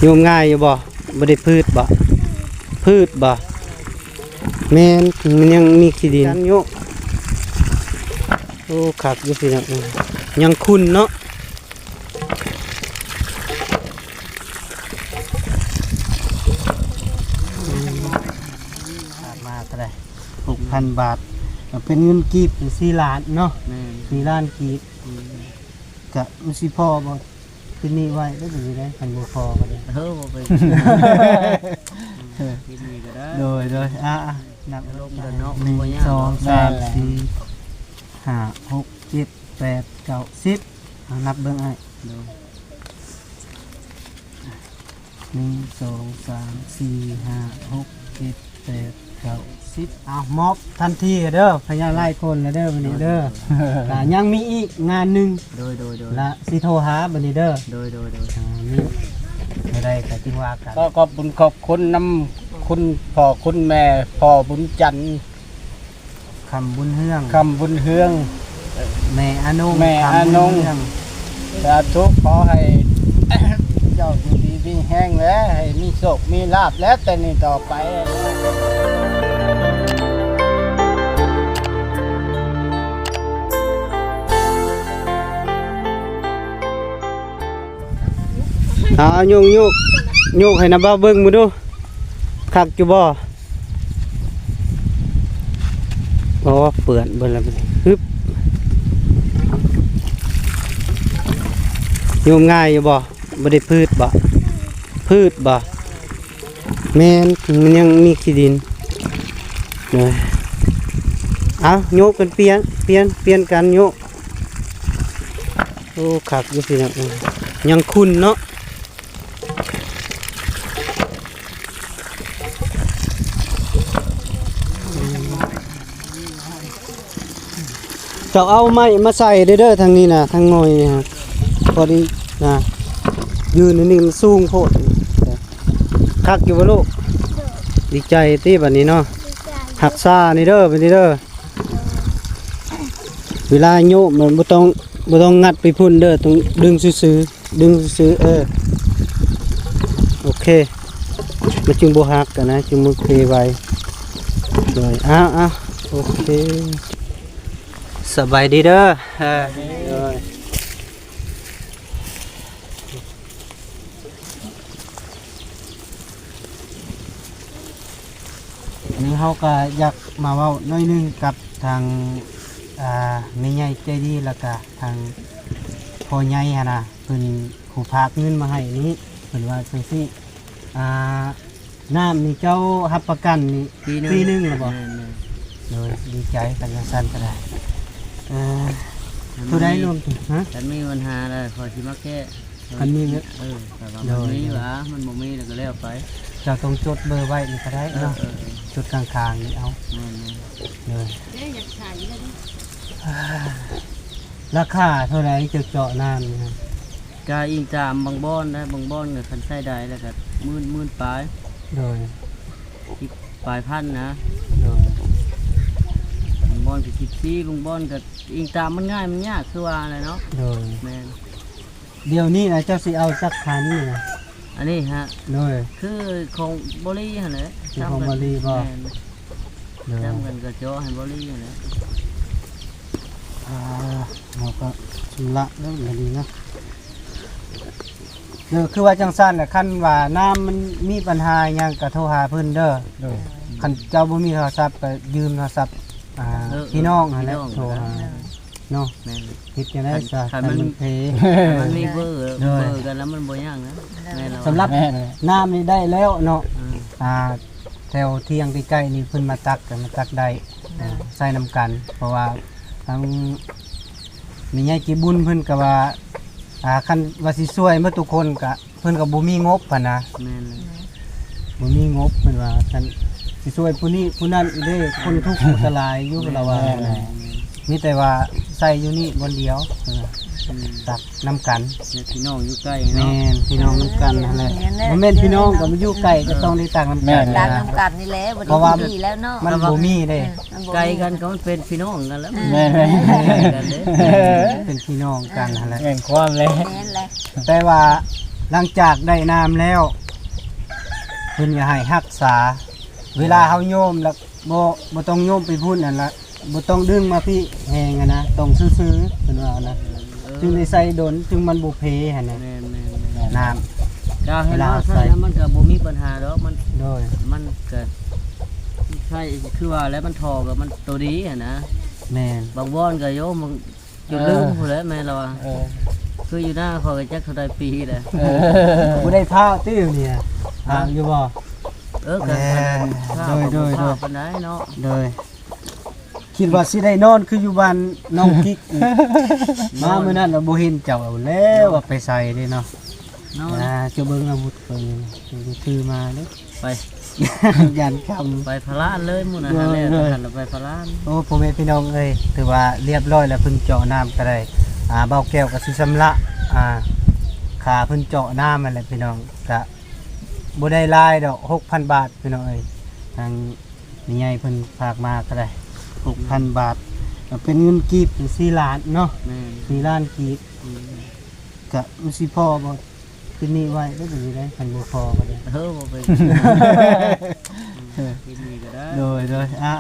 ໂຍມງ່າຍຢູ່ບໍ່? ບໍ່ໄດ້ພືດບໍ່? ພືດບໍ່? ແມ່ນ ມັນຍັງມີຂີ້ດິນກັນຢູ່. ໂອ້ ຄັກຢູ່ພີ່ນ້ອງເອີຍ ຍັງຂຸ່ນເນາະ. ອືມ ມາເທົ່າໃດ? ຫົກພັນບາດ ກໍເປັນເງິນກີບສີ່ລ້ານເນາະ. ແມ່ນ ສີ່ລ້ານກີບ. ອືມ ກະມັນຊິພໍບໍ່? ຕິດໜີ້ໄວ້ເດີ ເປັນຈັ່ງໃດ ຄັນບໍ່ພໍກໍໄດ້. ເອີ ບໍ່ເປັນ ຕິດໜີ້ກໍໄດ້. ໂດຍ ໂດຍ ອ່າ ນັບລົງກັນເນາະ. ໜຶ່ງ ສອງ ສາມ ສີ່ ຫ້າ ຫົກ ເຈັດ ແປດ ເກົ້າ ສິບ. ອ່າ ນັບເບິ່ງອ້າຍ. ໂດຍ ໜຶ່ງ ສອງ ສາມ ສີ່ ຫ້າ ຫົກ ເຈັດ ແປດ ເກົ້າ ສິບ. ເອົາ ມອບທັນທີເດີ ພະຍາໄລຄົນລະເດີ ມື້ນີ້ເດີ. ອ່າ ຍັງມີອີກງານໜຶ່ງ. ໂດຍ ໂດຍ ໂດຍ ລະຊິໂທຫາບັດນີ້ເດີ. ໂດຍ ໂດຍ ໂດຍ ອ່າ ມີແນວໃດກໍຈຶ່ງວ່າກັນ. ຂໍຂອບບຸນຂອບຄຸນນຳຄຸນພໍ່ຄຸນແມ່ ພໍ່ບຸນຈັນ ຄຳບຸນເຮືອງ ຄຳບຸນເຮືອງ ແມ່ອານົງ ແມ່ອານົງ ຄຳບຸນເຮືອງ. ສາທຸ ຂໍໃຫ້ເຈົ້າຢູ່ດີມີແຮງ ແລະ ໃຫ້ມີໂຊກມີລາບ ແລະ ແຕ່ນີ້ຕໍ່ໄປ. ເອົາ ໂຍກ ໂຍກ ໂຍກໃຫ້ນະບ່າວເບິ່ງເບິ່ງດູ ຄັກຢູ່ບໍ່? ໂອ້ ເປື້ອນເບິດແລ້ວ ຮຶບ. ໂຍມງ່າຍຢູ່ບໍ່? ບໍ່ໄດ້ພືດບໍ່? ພືດບໍ່? ແມ່ນ ມັນຍັງມີຂີ້ດິນ. ເອີ ເອົາ ໂຍກກັນ ປ່ຽນ ປ່ຽນ ປ່ຽນກັນໂຍກ. ໂອ້ ຄັກຢູ່ພີ່ນ້ອງເອີຍ ຍັງຂຸ່ນເນາະ. ເຈົ້າເອົາໄມ້ມາໃສ່ເດີໆ ທາງນີ້ນະ ທາງໜ່ວຍນີ້ ພໍດີນະ ຢືນຢູ່ນີ້ມັນສູງໂພດ. ຄັກຢູ່ບໍ່ລູກ? ດີໃຈຕິບັດນີ້ເນາະ. ຮັກສານີ້ເດີ ບັດນີ້ເດີ. ເວລາໂຍກມັນບໍ່ຕ້ອງ ບໍ່ຕ້ອງງັດໄປພຸ້ນເດີ ຕ້ອງດຶງຊື່ໆ ດຶງຊື່ໆ. ເອີ ໂອເຄ ມັນຈຶ່ງບໍ່ຫັກຫັ້ນນະ ຈຶ່ງບໍ່ເຄໄວ. ໂດຍ ອ້າວ ໂອເຄ ສະບາຍດີເດີ. ເອີ ໂດຍ. ອັນນີ້ເຮົາກໍຢາກມາເວົ້າໜ້ອຍໜຶ່ງກັບທາງ ອ່າ ແມ່ໃຫຍ່ໃຈດີ ແລ້ວກໍທາງພໍ່ໃຫຍ່ຫັ້ນນະ ເພິ່ນຜູ້ຝາກເງິນມາໃຫ້ນີ້ ເພິ່ນວ່າຈັ່ງຊີ້ ອ່າ ນ້ຳນີ້ເຈົ້າຮັບປະກັນນີ້ປີໜຶ່ງ ປີໜຶ່ງແລ້ວບໍ່? ແມ່ນໆ. ໂດຍ ດີໃຈກັນຈັ່ງຊັ້ນກໍໄດ້. ເອີ ຜູ້ໃດລວມ? ຮະ? ຄັນມີບັນຫາແລ້ວຂ້ອຍຊິມາແກ້. ຄັນມີເນາະ ເອີ ແຕ່ວ່າມັນມີວ່າ ມັນບໍ່ມີແລ້ວກໍແລ້ວໄປ. ເຈົ້າຕ້ອງຈົດເບີໄວ້ນີ້ກໍໄດ້ເນາະ. ເອີ ເອີ ເອີ ຈົດຂ້າງໆນີ້ເອົາ. ແມ່ນໆ. ເອີ ເດ້ ຢາກຖາມຢູ່ເດ້. ອ່າ ລາຄາເທົ່າໃດເຈົ້າເຈາະນ້ຳນີ້? ກະອີງຕາມບາງບ່ອນນະ ບາງບ່ອນກໍຄັນໃຊ້ໄດ້ແລ້ວກໍໝື່ນ ໝື່ນປາຍ. ໂດຍ ສິບປາຍພັນນະ. ໂດຍ ບາງບ່ອນກໍສິບສີ່ ບາງບ່ອນກໍອີງຕາມ ມັນງ່າຍມັນຍາກ ຄືວ່າແຫຼະເນາະ. ໂດຍ ແມ່ນ. ດຽວນີ້ນະ ເຈົ້າຊິເອົາຈັກຄັນນີ້ນະ? ອັນນີ້ຮະ? ໂດຍ ຄືຂອງບໍລີຫັ້ນແຫຼະ. ຄືຂອງບໍລີບໍ່? ແມ່ນ. ໂດຍ ນຳກັນກໍເຈາະໃຫ້ບໍລີຫັ້ນແຫຼະ. ອ່າ ເຮົາກໍຊຳລະເນາະ ບາດນີ້ເນາະ. ເອີ ຄືວ່າຈັ່ງຊັ້ນນະ ຄັນວ່ານ້ຳມັນມີບັນຫາຫຍັງກໍໂທຫາເພິ່ນເດີ. ໂດຍ ຄັນເຈົ້າບໍ່ມີໂທລະສັບກໍຢືມໂທລະສັບ ອ່າ ເອີ ພີ່ນ້ອງຫັ້ນແຫຼະ ພີ່ນ້ອງ ໂທຫາ. ເນາະ. ແມ່ນ. ເຮັດຈັ່ງໃດຊະ ຄັນມັນ ຄັນມັນເພ ຄັນມັນມີເບີ ໂດຍ ເບີກັນແລ້ວມັນບໍ່ຍາກນະ. ແມ່ນແລ້ວ ສຳລັບ ແມ່ນ ນ້ຳນີ້ໄດ້ແລ້ວເນາະ. ອືມ ອ່າ ແຖວທຽງໃກ້ໆນີ້ເພິ່ນມາຕັກກໍມາຕັກໄດ້. ອືມ ໃຊ້ນຳກັນ ເພາະວ່າທາງແມ່ໃຫຍ່ໃຈບຸນເພິ່ນກໍວ່າ ອ່າ ຄັນວ່າຊິຊ່ວຍໝົດທຸກຄົນກໍ ເພິ່ນກໍບໍ່ມີງົບຫັ້ນນະ. ແມ່ນແຫຼະ ບໍ່ມີງົບ ເພິ່ນວ່າ ຄັນຊິຊ່ວຍຜູ້ນີ້ຜູ້ນັ້ນອີກເດ້ ຄົນທຸກກໍຫຼາຍຢູ່ ລາວວ່າ. ແມ່ນ ແມ່ນ ມີແຕ່ວ່າໃສ່ຢູ່ນີ້ບ່ອນດຽວ ເພິ່ນວ່າ. ອືມ ຕັກນຳກັນ ແມ່ນ ພີ່ນ້ອງຢູ່ໃກ້ເນາະ. ແມ່ນ ພີ່ນ້ອງນຳກັນຫັ້ນແຫຼະ. ແມ່ນແຫຼະ ບໍ່ແມ່ນພີ່ນ້ອງກໍມາຢູ່ໃກ້ ເອີ ກໍຕ້ອງໄດ້ຕັກນຳກັນ. ແມ່ນແຫຼະ ຕັກນຳກັນນີ້ແຫຼະ ເພາະວ່າ ມັນບໍ່ມີແລ້ວເນາະ ມັນບໍ່ມີເດ້. ເອີ ມັນບໍ່ມີ ໃກ້ກັນກໍມັນເປັນພີ່ນ້ອງກັນແລ້ວ. ແມ່ນ ແມ່ນ ໃກ້ກັນເດ້ ເປັນພີ່ນ້ອງກັນຫັ້ນແຫຼະ. ແມ່ນຄວາມແຫຼະ ແມ່ນແຫຼະ. ແຕ່ວ່າ ຫຼັງຈາກໄດ້ນ້ຳແລ້ວ ເພິ່ນກໍໃຫ້ຮັກສາ ເວລາເຮົາໂຍມລະ ບໍ່ ບໍ່ຕ້ອງໂຍມໄປພຸ້ນຫັ້ນລະ ບໍ່ຕ້ອງດຶງມາພີ້ແຮງຫັ້ນນະ ຕ້ອງຊື່ໆ ເພິ່ນວ່ານະ ເອີ ຈຶ່ງໄດ້ໃສ່ດົນ ຈຶ່ງມັນບໍ່ເພຫັ້ນນະ ແມ່ນໆໆ ນ້ຳ ກະໃຫ້ເຮົາໃສ່ ເວລາເຮົາໃສ່ ມັນກະບໍ່ມີບັນຫາດອກ ມັນ ໂດຍ ມັນກະໃຊ້ ຄືວ່າແຫຼະ ມັນທໍ່ກະມັນໂຕດີຫັ້ນນະ ແມ່ນ ບາງບ່ອນກະໂຍມ ຈົນລືມ ເອີ ພຸ້ນແຫຼະ ແມ່ນລະວ່າ ເອີ ຄືຢູ່ນາຂ້ອຍກໍຈັກເທົ່າໃດປີແລ້ວ ເອີ ບໍ່ໄດ້ພາວຕິດຽວນີ້ ພາວຢູ່ບໍ່? ເອີ ກໍ ແມ່ນ ພາວ ໂດຍ ກໍບໍ່ພາວ ໂດຍ ປານໃດເນາະ ໂດຍ ຄິດວ່າຊິໄດ້ນອນຄືຢູ່ບ້ານນ້ອງກິກ ມາມື້ນັ້ນລະບໍ່ເຫັນເຈົ້າແລ້ວ ວ່າໄປໃສເດ້ເນາະ ເນາະ ອ່າ ເຈົ້າເບິ່ງອາວຸດເພິ່ນ ຖືມາເດ້ ໄປ ຢ້ານຄ່ຳ ໄປພະລານເລີຍ ໝູ່ນັ້ນ ໂດຍ ຫັ້ນແຫຼະ ໂດຍ ຫັ້ນລະໄປພະລານ ໂອ້ ພໍ່ແມ່ພີ່ນ້ອງເອີຍ ຖືວ່າລຽບຮ້ອຍແລ້ວ ເພິ່ນເຈາະນ້ຳກໍໄດ້ ອ່າ ບ່າວແກ້ວກໍຊິຊຳລະ ອ່າ ຄ່າເພິ່ນເຈາະນ້ຳຫັ້ນແຫຼະພີ່ນ້ອງ ກະບໍ່ໄດ້ຫຼາຍດອກ ຫົກພັນບາດພີ່ນ້ອງເອີຍ ທາງແມ່ໃຫຍ່ເພິ່ນຝາກມາກໍໄດ້ ຫົກພັນບາດ ເປັນເງິນກີບສີ່ລ້ານເນາະ ແມ່ນ ສີ່ລ້ານກີບ ອືມ ກະມັນຊິພໍບໍ່? ຕິດໜີ້ໄວ້ເດີ ບັດນີ້ເດີ ຄັນບໍ່ພໍບັດນີ້ ເອີ ບໍ່ເປັນ ຕິດໜີ້ກໍໄດ້ ໂດຍ ໂດຍ ອ່າ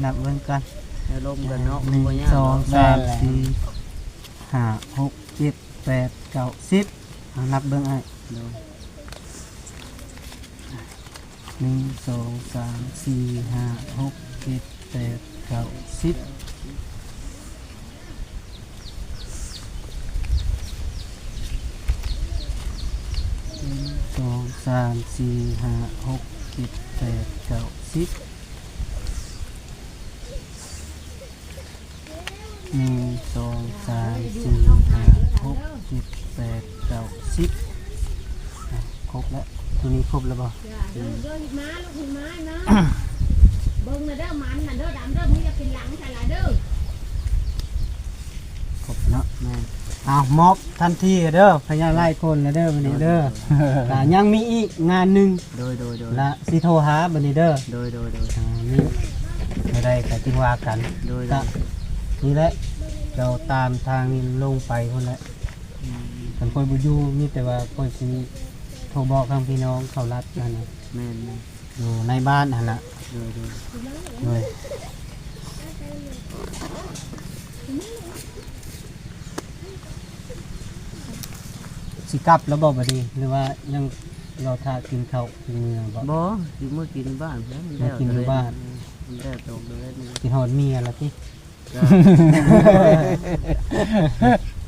ນັບເບິ່ງກ່ອນ ແນວລົມກັນເນາະ ໜຶ່ງ ບໍ່ຍາກ ສອງ ດອກ ສາມ ສີ່ ຫ້າ ຫົກ ເຈັດ ແປດ ເກົ້າ ສິບ ອ່າ ນັບເບິ່ງອ້າຍ ໂດຍ ໜຶ່ງ ສອງ ສາມ ສີ່ ຫ້າ ຫົກ ເຈັດ ແປດ ເກົ້າ ສິບ ໜຶ່ງ ສອງ ສາມ ສີ່ ຫ້າ ຫົກ ເຈັດ ແປດ ເກົ້າ ສິບ ໜຶ່ງ ສອງ ສາມ ສີ່ ຫ້າ ຫົກ ເຈັດ ແປດ ເກົ້າ ສິບ ອ່ະ ຄົບແລ້ວ ໂຕນີ້ຄົບແລ້ວບໍ່? ເດີ ເດີ ມາລູກ ມາ ມາ ເບິ່ງນະເດີ ມັນນະເດີ ດຳເດີ ມຶງຢ່າຂຶ້ນຫຼັງໃສ່ຫຼາຍເດີ ຄົບເນາະ ແມ່ນ ເອົາ ມອບທັນທີເດີ ພະຍາໄລຄົນນະເດີ ມື້ນີ້ເດີ ໂດຍ ອ່າ ຍັງມີອີກງານໜຶ່ງ ໂດຍ ໂດຍ ໂດຍ ລະຊິໂທຫາບັດນີ້ເດີ ໂດຍ ໂດຍ ໂດຍ ອ່າ ມີເທົ່າໃດກໍຈຶ່ງວ່າກັນ ໂດຍ ກະ ໂດຍ ນີ້ແຫຼະ ເຈົ້າຕາມທາງນີ້ລົງໄປພຸ້ນແຫຼະ ອືມ ຄັນຂ້ອຍບໍ່ຢູ່ ມີແຕ່ວ່າຂ້ອຍຊິໂທບອກທາງພີ່ນ້ອງເຂົາລັດຫັ້ນນະ ແມ່ນໆ ຢູ່ໃນບ້ານຫັ້ນລະ ໂດຍ ໂດຍ ໂດຍ ຊິກັບແລ້ວບໍ່ບັດນີ້ ຫຼືວ່າຍັງລໍຖ້າກິນເຂົ້າກິນເມືອບໍ່? ບໍ່ ຊິເມືອກິນບ້ານພຸ້ນ ມັນແລ້ວ ມາກິນຢູ່ບ້ານ ເອີ ມັນແລ້ວຕອກເດີ ກິນຮອດເມຍລະຕິ ກໍ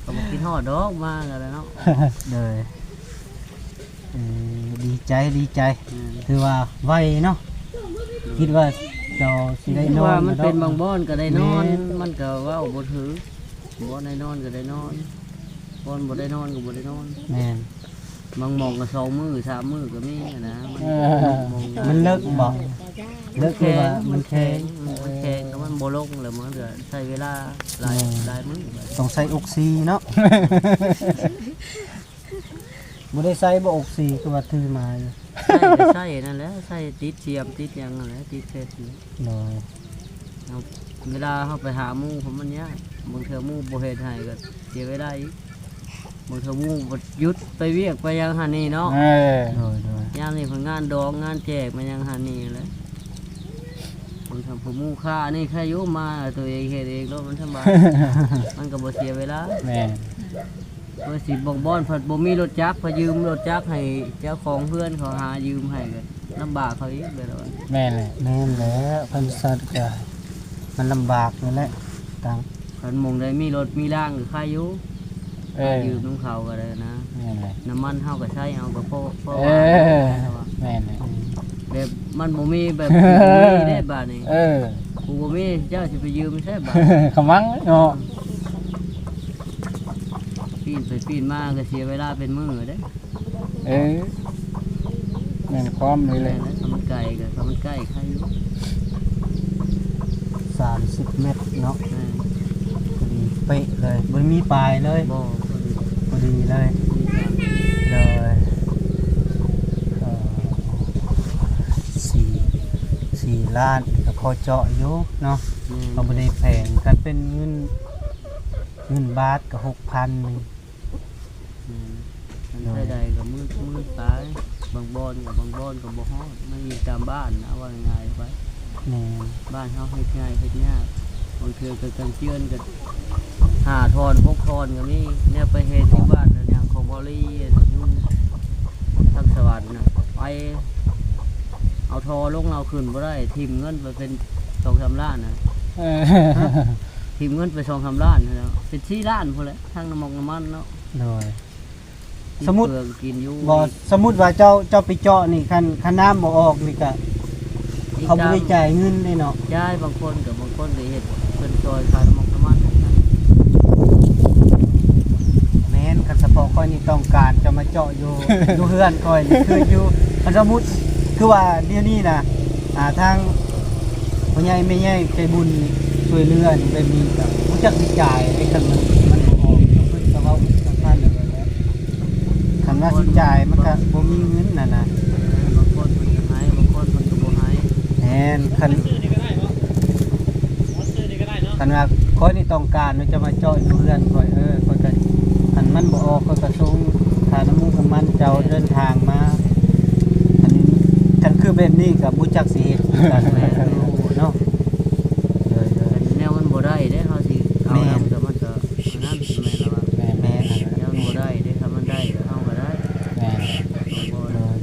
ກໍບໍ່ຄິດຮອດດອກ ມາກໍໄດ້ເນາະ ໂດຍ ເອີ ດີໃຈ ດີໃຈ ອືມ ຖືວ່າໄວເນາະ ຄິດວ່າເຈົ້າຊິໄດ້ນອນ ວ່າມັນເປັນບາງບ່ອນກໍໄດ້ນອນ ແມ່ນ ມັນກໍເວົ້າບໍ່ຖືກ ບ່ອນໄດ້ນອນກໍໄດ້ນອນ ບ່ອນບໍ່ໄດ້ນອນກໍບໍ່ໄດ້ນອນ ແມ່ນ ບາງໝ່ອງກໍສອງມື້ສາມມື້ກໍມີນະ ມັນ ເອີ ມັນເລິກບໍ່? ເລິກ ຫຼືວ່າມັນແຂງ ມັນແຂງ ມັນແຂງກໍມັນບໍ່ລົງ ແລ້ວມັນກໍໃຊ້ເວລາຫຼາຍ ແມ່ນ ຫຼາຍມື້ ຕ້ອງໃສ່ອົກຊີເນາະ ບໍ່ໄດ້ໃສ່ບໍ່ອົກຊີ ຄືວ່າຖືມາຢູ່ ໃສ່ກໍໃສ່ນັ້ນແຫຼະ ໃສ່ຕິດສຽມຕິດຫຍັງນັ້ນແຫຼະ ຕິດເຟສຢູ່ ໂດຍ ເວລາເຮົາໄປຫາໝູ່ ເພາະມັນຍາກ ບາງເທື່ອໝູ່ບໍ່ເຮັດໃຫ້ກໍເສຍເວລາອີກ ບາງເທື່ອໝູ່ບໍ່ຢຸດໄປວຽກໄປຫຍັງຫັ້ນນີ້ເນາະ ເອີ ໂດຍໆ ຍາມນີ້ເພິ່ນງານດອງງານແຈກມາຫຍັງຫັ້ນນີ້ແຫຼະ ບາງເທື່ອຜູ້ໝູ່ຄ້ານີ້ໃຄຢູ່ ມາຕົວເອງເຮັດເອງໂລດ ມັນສະບາຍ ມັນກໍບໍ່ເສຍເວລາ ແມ່ນ ເພື່ອຊິບາງບ່ອນພັດບໍ່ມີລົດຈັກ ພະຢືມລົດຈັກໃຫ້ເຈົ້າຂອງເຮືອນເຂົາຫາຢືມໃຫ້ກໍລຳບາກເຂົາອີກແບບວ່າ ແມ່ນແຫຼະ ແມ່ນແຫຼະ ພັນສັດກໍມັນລຳບາກນັ້ນແຫຼະ ຕາມ ຄັນໝ່ອງໃດມີລົດມີລາງກໍໃຄຢູ່ ເອີ ຢືມນຳເຂົາກໍໄດ້ນະ ແມ່ນແຫຼະ ນ້ຳມັນເຮົາກໍໃຊ້ເອົາກໍພໍ ພໍ ເອີ ວ່າ ແມ່ນແຫຼະ ອືມ ແບບມັນບໍ່ມີແບບ ບໍ່ມີເດ້ບາດນີ້ ເອີ ຜູ້ບໍ່ມີເຈົ້າຊິໄປຢືມໃຊ້ບາດ ຂະມັງເນາະ ປີ້ນໄປປີ້ນມາກໍເສຍເວລາເປັນມື້ເດ້ ເອີ ແມ່ນຄວາມນີ້ແຫຼະ ແມ່ນແຫຼະ ຖ້າມັນໄກກໍ ຖ້າມັນໃກ້ໃຄຢູ່ ສາມສິບແມັດເນາະ ແມ່ນ ພໍດີເປະເລີຍ ບໍ່ມີປາຍເລີຍ ບໍ່ ພໍດີເລີຍ ໂດຍ ເອີ ສີ່ ສີ່ລ້ານກໍພໍເຈາະຢູ່ເນາະ ແມ່ນ ກໍບໍ່ໄດ້ແພງ ຄັນເປັນເງິນ ເງິນບາດກໍຫົກພັນ ອືມ ຄັນໃຊ້ໄດ້ກໍໝື່ນ ໝື່ນປາຍ ບາງບ່ອນກໍ ບາງບ່ອນກໍບໍ່ຮອດ ມັນຢູ່ຕາມບ້ານນະ ເວົ້າງ່າຍໆໄປ. ແມ່ນ ບ້ານເຮົາເຮັດງ່າຍເຮັດຍາກ ບາງເທື່ອກໍກາງເຈື່ອນກໍຫ້າທ່ອນຫົກທ່ອນກໍມີ. ແນວໄປເຮັດຢູ່ບ້ານນັ້ນຫຍັງ ຂອງເບົາລີຢູ່ທາງສະຫວັນນະ ໄປເອົາທໍ່ລົງເອົາຂຶ້ນບໍ່ໄດ້ ຖິ້ມເງິນໄປເປັນສອງສາມລ້ານນະ. ເອີ ຖິ້ມເງິນໄປສອງສາມລ້ານຫັ້ນແຫຼະ ເປັນສີ່ລ້ານພຸ້ນແຫຼະ ທັງນ້ຳມັນ ນ້ຳມັນເນາະ. ໂດຍ ສະມຸດ ກິນເກືອກໍກິນຢູ່ ບໍ່ ສະມຸດວ່າເຈົ້າ ເຈົ້າໄປເຈາະນີ້ ຄັນ ຄັນນ້ຳບໍ່ອອກນີ້ກະ ເຂົາບໍ່ໄດ້ຈ່າຍເງິນເດ້ເນາະ. ຈ່າຍ ບາງຄົນກໍ ບາງຄົນກໍເຮັດເພິ່ນຊ່ອຍຄ່ານ້ຳມັນ ນ້ຳມັນ. ແມ່ນ ຄັນສະເພາະຂ້ອຍນີ້ຕ້ອງການຈະມາເຈາະຢູ່ ຢູ່ເຮືອນຂ້ອຍນີ້ ຄືຢູ່ ຄັນສະມຸດ ຄືວ່າດຽວນີ້ນະ ອ່າ ທາງ ພໍ່ໃຫຍ່ແມ່ໃຫຍ່ໃຈບຸນຊ່ວຍເຫຼືອແບບນີ້ກໍບໍ່ຈັກຊິຈ່າຍເດ້ ຄັນມັນ ມັນບໍ່ອອກ ເພິ່ນກໍເວົ້າສຳພັນແລ້ວແຫຼະ. ຄັນວ່າຊິຈ່າຍມັນກໍບໍ່ມີເງິນຫັ້ນນະ. ບາງຄົນເພິ່ນກໍໃຫ້ ບາງຄົນເພິ່ນກໍບໍ່ໃຫ້. ແມ່ນ ຄັນ ຄັນວ່າຂ້ອຍນີ້ຕ້ອງການວ່າຈະມາເຈາະຢູ່ເຮືອນຂ້ອຍ ເອີ ຂ້ອຍກໍ ຄັນມັນບໍ່ອອກ ຂ້ອຍກໍສົ່ງຄ່ານ້ຳມັນ ນ້ຳມັນເຈົ້າເດີນທາງມາ. ຄັນ ຄັນຄືແບບນີ້ກໍບໍ່ຈັກຊິເຮັດຄືກັນ ແມ່ນ ເນາະ. ໂດຍໆ ແນວມັນບໍ່ໄດ້ເດ້ ເຮົາຊິເອົານຳ ແມ່ນ ກໍມັນກໍອັນນັ້ນ ແມ່ນລະວ່າ ແມ່ນໆ ແນວມັນບໍ່ໄດ້ເດ້ ຄັນມັນໄດ້ກໍເຮົາກໍໄດ້. ແມ່ນ ໂດຍ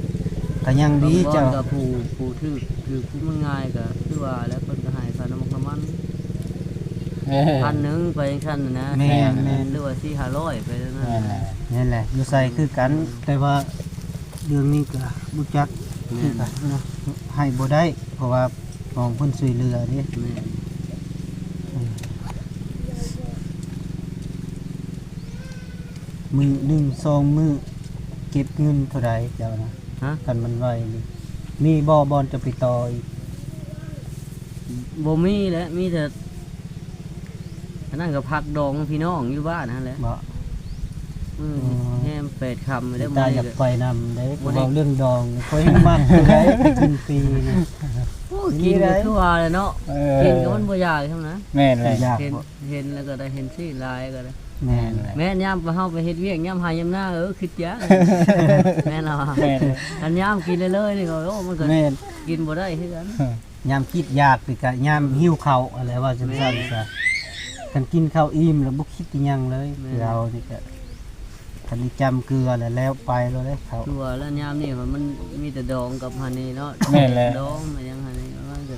ກໍຍັງດີເຈົ້າ ກໍຜູ້ ຜູ້ຖືກ ຖືກຜູ້ມັນງ່າຍກໍຄືວ່າແຫຼະ ເພິ່ນກໍໃຫ້ຄ່ານ້ຳມັນ ນ້ຳມັນ ເອີ ພັນໜຶ່ງໄປຈັ່ງຊັ້ນນະ. ແມ່ນໆ ຫຼືວ່າສີ່ຫ້າຮ້ອຍໄປນັ້ນນະ. ແມ່ນແຫຼະ ແມ່ນແຫຼະ ຢູ່ໃສຄືກັນ ແຕ່ວ່າ ເລື່ອງນີ້ກໍບໍ່ຈັກ ແມ່ນ ຄືກັນເນາະ ໃຫ້ບໍ່ໄດ້ ເພາະວ່າຂອງເພິ່ນຊ່ວຍເຫຼືອເດ້. ແມ່ນ ອືມ ມື້ໜຶ່ງສອງມື້ເກັບເງິນເທົ່າໃດເຈົ້ານະ? ຮະ? ຄັນມັນໄວນີ້ ມີບໍ່ບ່ອນຈະໄປຕໍ່ອີກ? ບໍ່ມີແຫຼະ ມີແຕ່ ອັນນັ້ນກໍພັກດອງພີ່ນ້ອງຢູ່ບ້ານຫັ້ນແຫຼະ. ບໍ່? ມື້ ອໍ ແຮມແປດຄ່ຳແລ້ວ ຕາຢາກໄປນຳເດ້ ເວົ້າເລື່ອງດອງ ຂ້ອຍແຮງມັກຢູ່ໄດ໋ ໄປກິນຟຣີນີ້. ໂອ້ ກິນກໍຄືວ່າແຫຼະເນາະ ເອີ ກິນກໍມັນບໍ່ຢາກຊັ້ນນະ. ແມ່ນແຫຼະ ຢາກ ເຫັນ ບໍ່ ເຫັນແລ້ວກໍໄດ້ ເຫັນຊີ້ນຫຼາຍກໍໄດ້. ແມ່ນແຫຼະ ແມ່ນຍາມເຮົາໄປເຮັດວຽກ ຍາມໄຮ່ຍາມນາ ເອີ ຄິດຢາກ ແມ່ນລະວ່າ. ແມ່ນ ຄັນຍາມກິນເລີຍໆນີ້ກໍ ໂອ້ ມັນກໍ ແມ່ນ ກິນບໍ່ໄດ້ຄືກັນ. ຍາມຄິດຢາກນີ້ກະຍາມຫິວເຂົ້າຫັ້ນແຫຼະ ວ່າຊັ້ນຊະ. ແມ່ນ ຄັນກິນເຂົ້າອີ່ມແລ້ວບໍ່ຄິດອີ່ຫຍັງເລີຍ. ແມ່ນ ຄືເຮົານີ້ກະ ຄັນໄດ້ຈ້ຳເກືອແລ້ວ ແລ້ວໄປໂລດເດ້ເຂົ້າ. ຄືວ່າແລ້ວຍາມນີ້ມັນມີແຕ່ດອງກັບຫັ້ນນີ້ເນາະ. ແມ່ນແຫຼະ ດອງມາຫຍັງຫັ້ນນີ້ ມັນກະ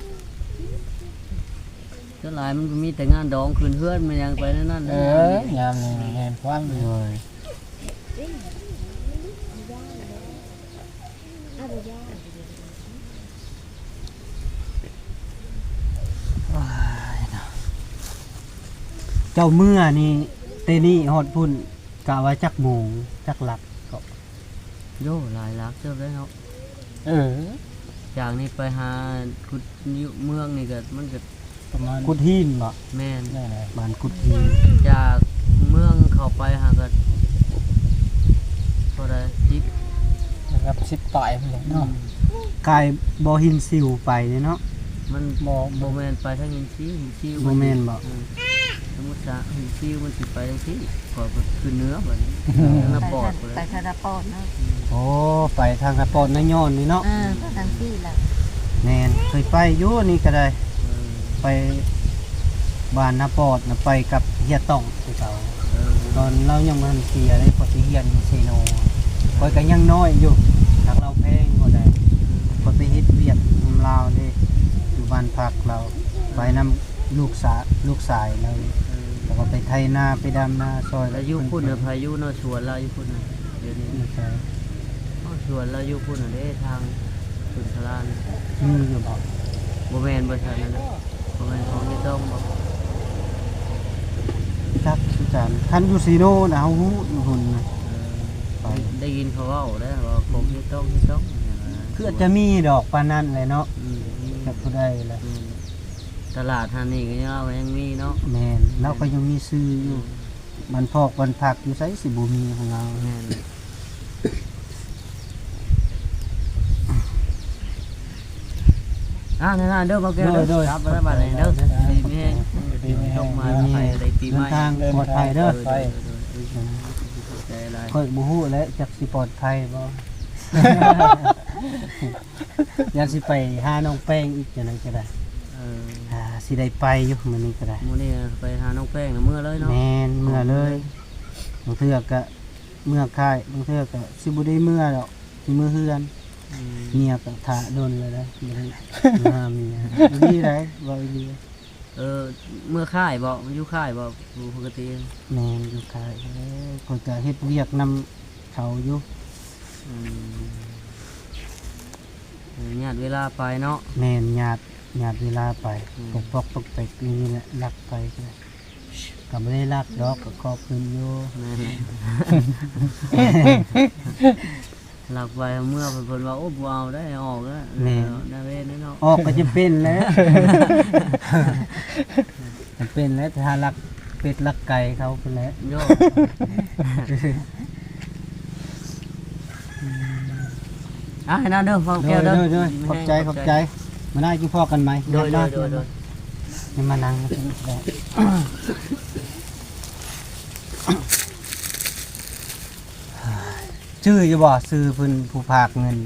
ສ່ວນຫຼາຍມັນກໍມີແຕ່ງານດອງ ຂຶ້ນເຮືອນມາຫຍັງໄປແນວນັ້ນ. ເອີ ຍາມນີ້ ຍາມນີ້ແມ່ນຄວາມ ໂດຍ ອ້າຍເນາະ ເຈົ້າເມືອນີ້ ແຕ່ນີ້ຮອດພຸ້ນ ກະວ່າຈັກໂມງ ຈັກຫຼັກເກາະ? ໂອ້ ຫຼາຍຫຼັກເຕີບເດ້ເນາະ. ເອີ ຈາກນີ້ໄປຫາກຸດ ຢູ່ເມືອງນີ້ກໍ ມັນກໍ ປະມານກຸດຫີນບໍ? ແມ່ນ ແມ່ນແຫຼະ ບ້ານກຸດຫີນ. ຈາກເມືອງເຂົ້າໄປຫາກໍເທົ່າໃດ ສິບ ລະດັບສິບປາຍພຸ້ນແຫຼະເນາະ. ອືມ ກາຍບໍ່ຫີນຊິວໄປເດ້ເນາະ. ມັນບໍ່ ບໍ່ແມ່ນໄປທາງຫີນຊິວ ຫີນຊິວ ບໍ່ແມ່ນບໍ? ອືມ ສົມມຸດຊະ ຫີນຊິວມັນຊິໄປທາງພີ້ ກໍຂຶ້ນເໜືອບັດນີ້ ເອີ ທາງນາປອດ ໄປທາງນາປອດເນາະ. ໂອ້ ໄປທາງນາປອດນາຍອນນີ້ເນາະ. ເອີ ໄປທາງພີ້ລະ. ແມ່ນ ເຄີຍໄປຢູ່ນີ້ກໍໄດ້. ເອີ ໄປບ້ານນາປອດນະ ໄປກັບເຮຍຕ້ອງຄືເກົ່າ. ເອີ ຕອນລາວຍັງບໍ່ທັນເສຍເດ້ ຂ້ອຍໄປຮຽນຢູ່ເຊໂນ ຂ້ອຍກໍຍັງນ້ອຍຢູ່ ຫາກລາວແພງບໍ່ໄດ້. ຂ້ອຍໄປເຮັດວຽກນຳລາວເດ້ ຢູ່ບ້ານພັກລາວ ໄປນຳລູກສາ ລູກຊາຍລາວ. ເອີ ແລ້ວກໍໄປໄຖນາ ໄປດຳນາຊ່ອຍ. ແລ້ວຢູ່ພຸ້ນນະ ເພິ່ນ ໃຜຢູ່ເນາະ ສວນລາວຢູ່ພຸ້ນນະ ດຽວນີ້? ຢູ່ໃສ? ເອົາ ສວນລາວຢູ່ພຸ້ນນະເດ້ ທາງສຸນທະລານະ ມີຢູ່ບໍ? ບໍ່ແມ່ນບໍ? ຊັ້ນນັ້ນນະ ບໍ່ແມ່ນຂອງເຮຍຕ້ອງບໍ? ຈັກຄືກັນ ຄັນຢູ່ເຊໂນນະ ເຮົາຮູ້ຢູ່ພຸ້ນນະ. ເອີ ໄປ ໄດ້ ໄດ້ຍິນເຂົາເວົ້າໄດ໋ວ່າຂອງເຮຍຕ້ອງ ເຮຍຕ້ອງ ຄືອາດຈະມີດອກປານນັ້ນແຫຼະເນາະ. ອືມ ຈັກຜູ້ໃດລະ. ແມ່ນ ຕະຫຼາດຫັ້ນນີ້ກໍຍັງ ລາວກໍຍັງມີເນາະ. ແມ່ນ ລາວກໍຍັງມີຊື່ຢູ່. ອືມ ບ້ານພອກບ້ານພັກຢູ່ໃສຊິບໍ່ມີຂອງລາວ. ແມ່ນ ອ່າ ນັ້ນໆ ເດີ ບ່າວແກ້ວເດີ. ໂດຍໆ ກັບມາແລ້ວບາດນີ້ເດີ. ໂດຍໆ ດີມີແຮງ ດີມີແຮງ ໂຊກມານໄພ ໄດ້ປີໃໝ່ ເດີນທາງປອດໄພເດີ. ໂດຍໆ ໂດຍໆ ຂອບໃຈຫຼາຍ. ຂ້ອຍບໍ່ຮູ້ແຫຼະ ຈັກຊິປອດໄພບໍ່. ຢ້ານຊິໄປຫານ້ອງແປ້ງອີກຈັ່ງໃດກໍໄດ້. ເອີ ອ່າ ຊິໄດ້ໄປຢູ່ມື້ນີ້ກໍໄດ້. ມື້ນີ້ໄປຫານ້ອງແປ້ງນະ ເມືອເລີຍເນາະ. ແມ່ນ ເມືອເລີຍ. ບາງເທື່ອກໍເມືອຄ້າຍ ບາງເທື່ອກໍຊິບໍ່ໄດ້ເມືອດອກ ຊິເມືອເຮືອນ. ອືມ ເມຍກໍຖ້າດົນແລ້ວເດ້ ບໍ່ໄດ້ມາເມຍ. ອີ່ຫຼີໃດ໋ ເວົ້າອີ່ຫຼີ. ເອີ ເມືອຄ້າຍບໍ່? ຢູ່ຄ້າຍບໍ່? ປົກກະຕິ. ແມ່ນ ຢູ່ຄ້າຍ. ເອີ ຂ້ອຍກະເຮັດວຽກນຳເຂົາຢູ່. ອືມ ເອີ ຍາດເວລາໄປເນາະ. ແມ່ນ ຍາດ ຍາດເວລາໄປ. ອືມ ປົກປັກປົກແປັກຢູ່ນີ້ແຫຼະ ລັກໄປ ກໍບໍ່ໄດ້ລັກດອກ ກໍຂອບຄຸນຢູ່. ແມ່ນແຫຼະ. ລັກໄວ້ເມືອ ເພິ່ນ ເພິ່ນວ່າ ໂອ້ ບໍ່ເອົາໄດ້ ອອກແລ້ວ. ແມ່ນ ໜ້າເວນເນາະ. ອອກກໍຈຳເປັນແຫຼະ ຈຳເປັນແຫຼະ ຖ້າລັກເປັດລັກໄກ່ເຂົາພຸ້ນແຫຼະ. ໂຍ ອ່າ ໃຫ້ນາເດີ ເວົ້າແກ້ວເດີ. ໂດຍ ໂດຍ ໂດຍ ຂອບໃຈ ຂອບໃຈ. ມື້ໜ້າກິນພໍ້ກັນໃໝ່. ໂດຍ ໂດຍ ໂດຍ ໂດຍ. ມານັ່ງກິນໄດ້. ຈື່ຢູ່ບໍ່? ຊື່ເພິ່ນຜູ້ຝາກເງິນ.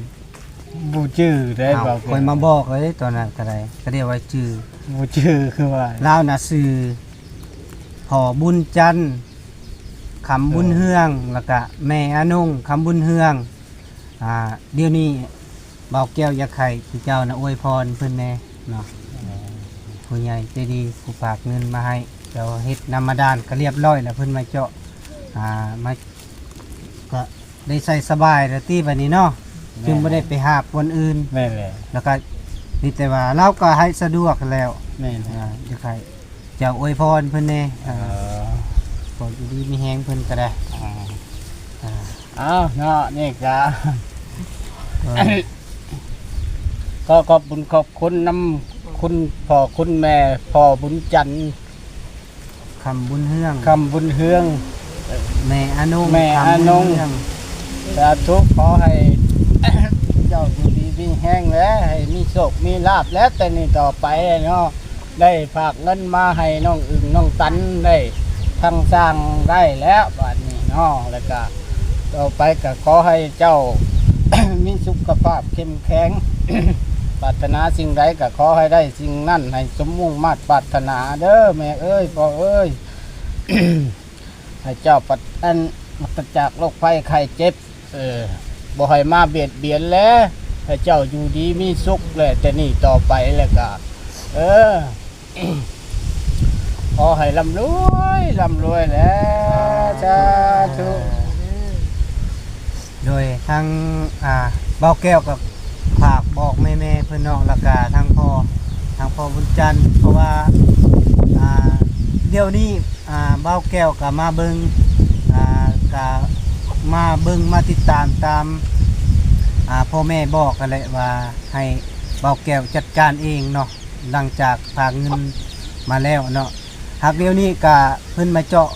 ບໍ່ຈື່ໄດ໋. ອ້າວ ບໍ່ ຂ້ອຍມາບອກເລີຍຕອນນັ້ນກໍໄດ້ ກໍເລີຍວ່າຈື່. ບໍ່ຈື່ຄືວ່າ. ລາວນະຊື່ ພໍ່ບຸນຈັນ ຄຳບຸນເຮືອງ ເອີ ແລ້ວກະແມ່ອານົງ ຄຳບຸນເຮືອງ. ອ່າ ດຽວນີ້ບ່າວແກ້ວຢາກໃຫ້ເຈົ້ານະອວຍພອນເພິ່ນແດ່ເນາະ. ເອີ ຜູ້ໃຫຍ່ໃຈດີຜູ້ຝາກເງິນມາໃຫ້ ເຈົ້າເຮັດນ້ຳບາດານກໍລຽບລ້ອຍແລ້ວ ເພິ່ນມາເຈາະ ອ່າ ມາ ກໍໄດ້ໃຊ້ສະບາຍແລ້ວຕິບາດນີ້ເນາະ. ແມ່ນ ຈຶ່ງບໍ່ໄດ້ໄປຫາບບ່ອນອື່ນ. ແມ່ນແຫຼະ. ແລ້ວກໍມີແຕ່ວ່າລາວກໍໃຫ້ສະດວກແລ້ວ. ແມ່ນ. ອ່າ ຢາກໃຫ້ເຈົ້າອວຍພອນເພິ່ນແດ່. ເອີ ອ່າ ຂໍຢູ່ດີມີແຮງເພິ່ນກໍໄດ້. ອ່າ ອ່າ ເອົາເນາະ ນີ້ກະ ເອີ ຂໍຂອບບຸນຂອບຄຸນນຳຄຸນພໍ່ຄຸນແມ່ ພໍ່ບຸນຈັນ ຄຳບຸນເຮືອງ ຄຳບຸນເຮືອງ ແມ່ອານົງ ແມ່ອານົງ ຄຳບຸນເຮືອງ. ສາທຸ ຂໍໃຫ້ເຈົ້າຢູ່ດີມີແຮງ ແລະ ໃຫ້ມີໂຊກມີລາບ ແລະ ແຕ່ນີ້ຕໍ່ໄປເນາະ ໄດ້ຝາກເງິນມາໃຫ້ນ້ອງອຶ່ງນ້ອງຕັນ ໄດ້ທັງສ້າງໄດ້ແລ້ວບາດນີ້ເນາະ. ແລ້ວກະຕໍ່ໄປກະຂໍໃຫ້ເຈົ້າມີສຸຂະພາບເຂັ້ມແຂງ ປາດຖະໜາສິ່ງໃດກະຂໍໃຫ້ໄດ້ສິ່ງນັ້ນ ໃຫ້ສົມມຸ່ງມາດປາດຖະໜາເດີແມ່ເອີຍ ພໍ່ເອີຍ. ໃຫ້ເຈົ້າປັດ ອັນ ປາສະຈາກໂລກໄພໄຂ້ເຈັບ ເອີ ບໍ່ໃຫ້ມາບຽດບຽນແລ ໃຫ້ເຈົ້າຢູ່ດີມີສຸກແລ ແຕ່ນີ້ຕໍ່ໄປແລ້ວກະ ເອີ ຂໍໃຫ້ລ່ຳລວຍ ລ່ຳລວຍແລ. ສາທຸ ສາທຸ. ໂດຍທາງ ອ່າ ບ່າວແກ້ວກໍຝາກບອກແມ່ໆເພິ່ນເນາະ ແລ້ວກະທາງພໍ່ ທາງພໍ່ບຸນຈັນ ເພາະວ່າ ອ່າ ດຽວນີ້ ອ່າ ບ່າວແກ້ວກໍມາເບິ່ງ ອ່າ ກໍມາເບິ່ງມາຕິດຕາມຕາມ ອ່າ ພໍ່ແມ່ບອກຫັ້ນແຫຼະ ວ່າໃຫ້ບ່າວແກ້ວຈັດການເອງເນາະ ຫຼັງຈາກພາເງິນມາແລ້ວເນາະ. ຫາກດຽວນີ້ກະເພິ່ນມາເຈາະ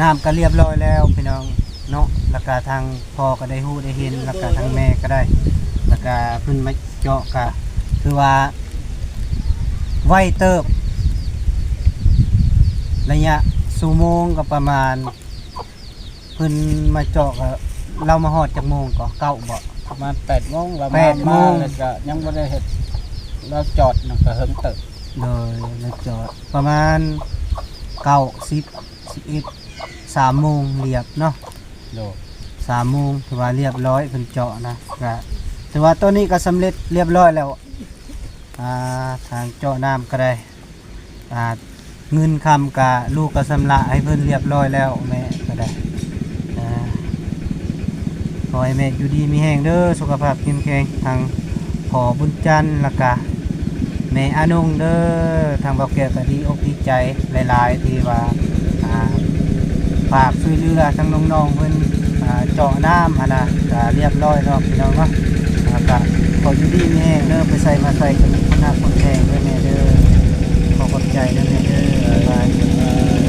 ນ້ຳກະລຽບລ້ອຍແລ້ວພີ່ນ້ອງເນາະ ແລ້ວກະທາງພໍ່ກະໄດ້ຮູ້ໄດ້ເຫັນ ແລ້ວກະທາງແມ່ກະໄດ້ ແລ້ວກະເພິ່ນມາເຈາະກະຄືວ່າໄວເຕີບ ໄລຍະຊົ່ວໂມງກະປະມານ ເພິ່ນມາເຈາະກະ ລາວມາຮອດຈັກໂມງກໍ ເກົ້າບໍ? ປະມານແປດໂມງ ລາວມາ ແປດໂມງ ມາແລ້ວກະຍັງບໍ່ໄດ້ເຮັດ ລາວຈອດນະກະເຫິງເຕີບ. ໂດຍ ລາວຈອດປະມານເກົ້າ ສິບ ສິບເອັດ ສາມໂມງລຽບເນາະ. ໂດຍ ສາມໂມງຖືວ່າລຽບລ້ອຍ ເພິ່ນເຈາະນະ ກະຖືວ່າຕອນນີ້ກະສຳເລັດລຽບລ້ອຍແລ້ວ. ອ່າ ທາງເຈາະນ້ຳກະໄດ້ ອ່າ ເງິນຄຳກະລູກກະຊຳລະໃຫ້ເພິ່ນລຽບລ້ອຍແລ້ວ ແມ່ກະໄດ້. ອ່າ ຂໍໃຫ້ແມ່ຢູ່ດີມີແຮງເດີ ສຸຂະພາບເຂັ້ມແຂງ ທັງພໍ່ບຸນຈັນ ແລ້ວກະແມ່ອານົງເດີ. ທາງບ່າວແກ້ວກະດີອົກດີໃຈຫຼາຍໆ ທີ່ວ່າ ອ່າ ຝາກຊ່ວຍເຫຼືອທັງນ້ອງໆເພິ່ນ ອ່າ ເຈາະນ້ຳຫັ້ນນະ ກະລຽບລ້ອຍແລ້ວພີ່ນ້ອງເນາະ. ອ່າ ກະຂໍຢູ່ດີມີແຮງເດີ ໄປໃສມາໃສກະມີຄົນຮັກຄົນແພງເດີແມ່ເດີ. ຂໍຂອບໃຈເດີແມ່ເດີ ບາຍບາຍ.